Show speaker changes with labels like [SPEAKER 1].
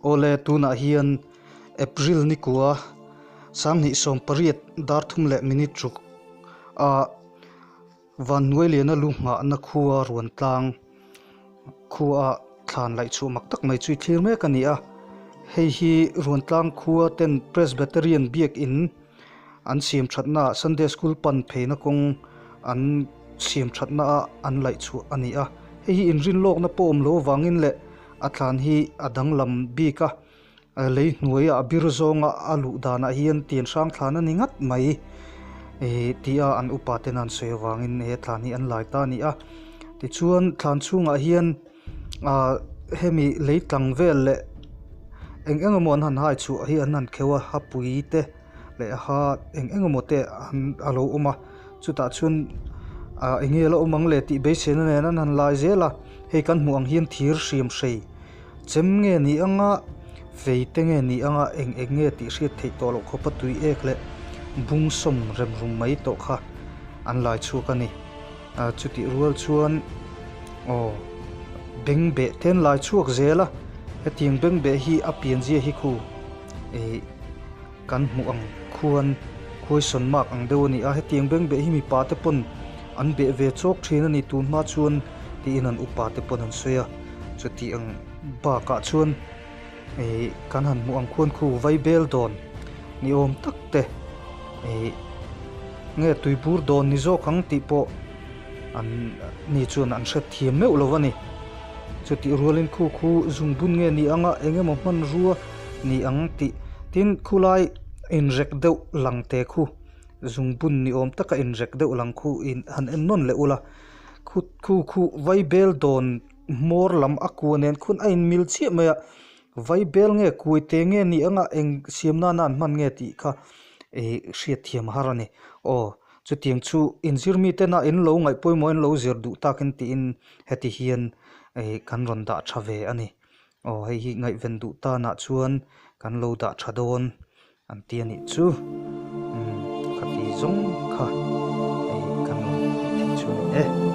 [SPEAKER 1] Awle tunah hian April nikua 2018 dar thum leh minute ruk a Vannuailiana lu nghahna khua ruan tlang khua thlan laih chhuah mak tak mai chu i thlir mek a ni a. Hei hi ruan tlang khua ten Presbyterian biakin an siam thatna ah Sunday school pan pheina kawng an siam thatna ah an laih chhuah a ni a. Hei hi inrin lawkna pawh awm lo avangin leh a thlan hi a danglam bik a. Lei hnuaia a bir zawnga a luh danah hian tian hrang thlan a ni ngat mai ih tia an upa ten an sawi avangin he thlan hi an lai ta a ni a. Tichuan thlan chhungah hian ah hemi lei tlang vel leh eng eng emaw an han hai chhuah hi an han kheuh a hapui te leh ha eng eng emaw te an a lo awm a chutah chuan ah eng nge la awm ang le tih beiseina nen an han lai zel a hei kan hmuh ang hian thir hriam hrei. Chem nge ni anga fei te nge ni anga eng eng nge tih hriat theih tawh loh khawpa tui ek leh bung sawm rem rum mai tawh kha an lai chhuak a ni. Ah chutih rual chuan aw beng beh te an lai chhuak zel a, hetiang beng beh hi a pianzia hi khu ih kan hmuh ang khuan khuaisawn mak ang deuh a ni a, hetiang beng beh hi mipa te pawn an beh ve chawk thin a ni tun hma chuan tiin an upa te pawn an sawi a. Chuti ang bakah chuan ih kan han hmuh ang khuan khu vaibel dawn ni awm tak te ih nge tuibur dawn ni zawk ang tih pawh an ni chuan an hret thiam meuh lo a ni. Chutih rualin khu khu zungbun nge ni anga eng emaw hmanrua ni ang tih tin khulai inrek deuh lang te khu zungbun ni awm taka inrek deuh lang khu in han en nawn leh ula khu khu khu vaibel dawn hmawr lam a kua nen khun a inmil chiah mai a vaibel nge kuai te nge ni anga eng siam nana an hman nge tih kha ih hriat thiam har a ni aw chutiang chu inzir mi tena in lo ngaih pawimawh in lo zir duh takin tiin heti hian ih kan rawn dah tha ve a ni aw hei hi ngaihven duh tanah chuan kan lo dah tha dawn. An ti a nih chu umm ka ti zawng kha hei kan rawn tih chu a ni e.